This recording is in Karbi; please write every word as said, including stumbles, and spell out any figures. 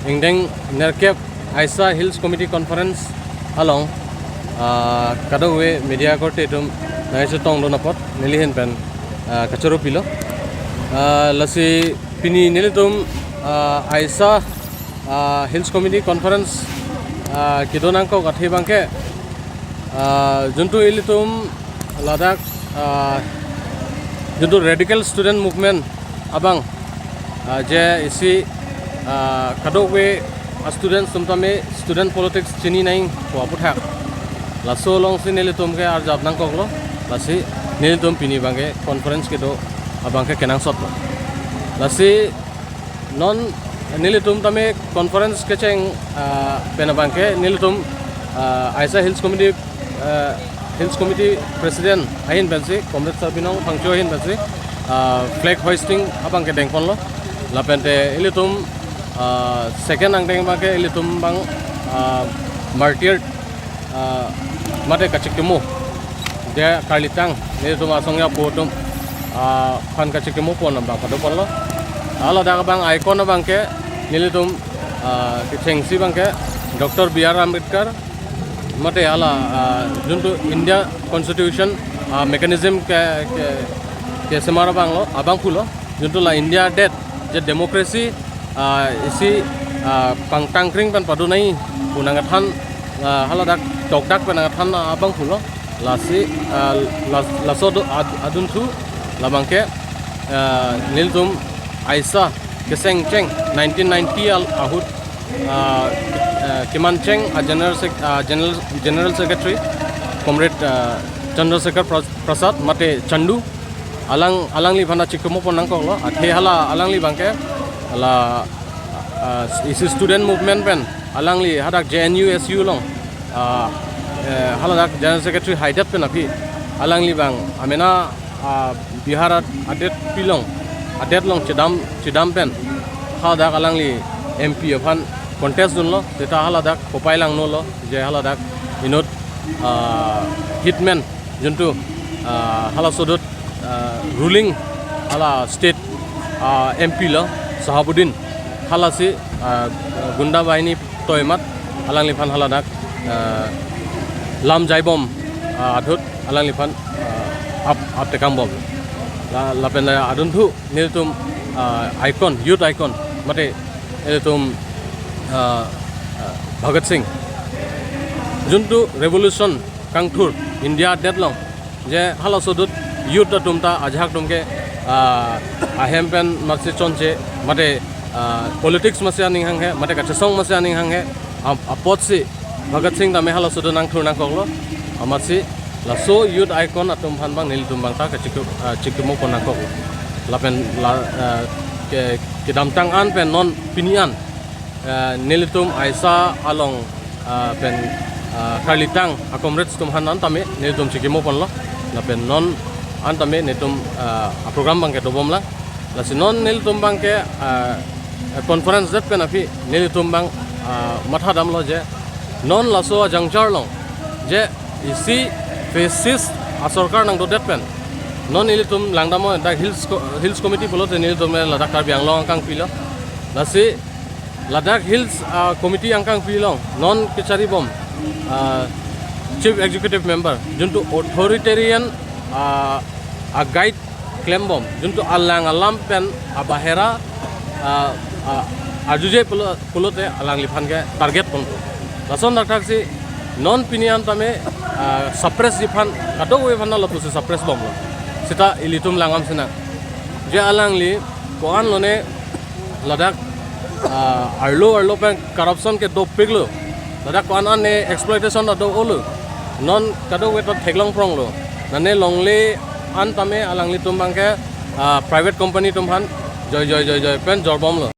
Ingdeng nerkep Aisa Hills Committee Conference along, ah, kadokave media korte atum nangchetongdun apot neli ahin pen, ah, kachoro pilo. Ah, lasi pini nelitum, ah, Aisa, ah, Hills Committee Conference, ah, kedo nangkok athe abangke, ah, juntu ilitum ladak, ah, juntu radical student movement abang, ah, je isi, ah, kadokave a-students atum tame student politics chini nangji pu aputhak, laso alongsi nelitum ke arjap nangkoklo, lasi nelitum pini abangke conference kedo abangke kenangsotlo. Lasi non nelitum tame conference kecheng, ah, pen abangke nelitum, ah, Aisa Hills Committee, ah, Hills Committee President ahin pensi, Comrade Sarbinong Phangcho ahin pensi, ah, flag hoisting abangke dengponlo. Lapente ilitum, ah, second angdeng abangke ilitum abang, ah, martyr, ah, mate kachikimo, je karlitang, nelitum asong ya po atum, ah, aphan kachikimo pon abang padoponlo. Haladak abang icon abangke nelitum, ah, kechengsi abangke Doctor B R Ambedkar, mate hala, ah, juntu India Constitution, ah, mechanism ke, ke, kesemar abanglo, abang pulo, juntu la India adet je democracy, ah, isi, ah, pangtangkring pen padu nangji pu nangkethan, ah, haladak tokdak pen nangkethan, ah, abang pulo. Lasi, ah, las-, laso do ad-, adunthu labangke, ah, nelitum Aisa keseng cheng nineteen ninety al ahut, ah, ah, kemancheng a-general sec-, ah, general, general secretary, Comrade, ah, Chandrasekhar Pras-, Prasad mate Chandu, alang, alangliphan ta chikimo pon nangkoklo. Athe hala alangli abangke hala, ah, isi student movement pen alangli hadak J N U S U along, ah, eh, haladak general secretary haidet pen aphi alangli abang amena, ah, Bihar ad-, adet pilong, adet along chedam, chedam pen hadak alangli M P aphan contest dunlo, seta haladak kopai langnolo, je haladak inut, ah, hitman juntu, ah, halaso ahut, ah, ruling hala state, ah, M P lo Sahabuddin, halasi, ah, gunda bahini toi amat alangliphan haladak, ah, lam jaibom, ah, ahut alangliphan, ah, ap, ap tekambom. La, lapen la adunthu nelitum, ah, icon, youth icon mate nelitum, ah, ah, Bhagat Singh, juntu revolution kangthur India adet along, je halaso ahut youth atum ta ajahak atum ke, ah, ahem pen masi chonche mate, ah, politics masi aning hanghe mate kachesong masi aning hanghe, ap-, apotsi Bhagat Singh tame halaso ahut nangthur nangkoklo, amatsi laso youth icon atum aphan abang nelitum abang ta kachikimo, ah, chikimo pon nangkoklo. Lapen la, ah, ke, kedamtang an pen non pini an, ah, nelitum Aisa along, ah, pen, ah, karlitang a-comrades atum aphan an tame nelitum chikimo ponlo. Lapen non an tame nelitum, ah, a-program abangke dobomlang. Lasi non nelitum abangke, ah, conference det pen aphi nelitum abang, ah, matha damlo je non laso ajangjar along je isi fascist asorkar nangdodet pen non nelitum langdamlo, dak Hills Co-, Hills Committee pulote nelitum ladak Karbi Anglong angkangpi lo. Lasi ladak Hills, ah, Committee angkangpi along non kecharibom, ah, Chief Executive Member, juntu authoritarian, ah, a-guide klembom, juntu alang alam pen abahera, ah, ah, arjuje pulo, pulote alangliphan ke target ponpo. Lason thakthaksi non pini an tame, ah, suppress ji aphan, kadokave aphan lapusi suppress bomlo. Seta ilitum langdam sinang je alangli ko-an lone ladak, ah, arlo arlo pen corruption ke dopiklo. Ladak ko-an an ne exploitation ta do-olo. Non kadokave ta theklong pronglo. Nane longle an tame alanglitum abangke, ah, private company atum aphan joi joi joi joi pen jorbomlo.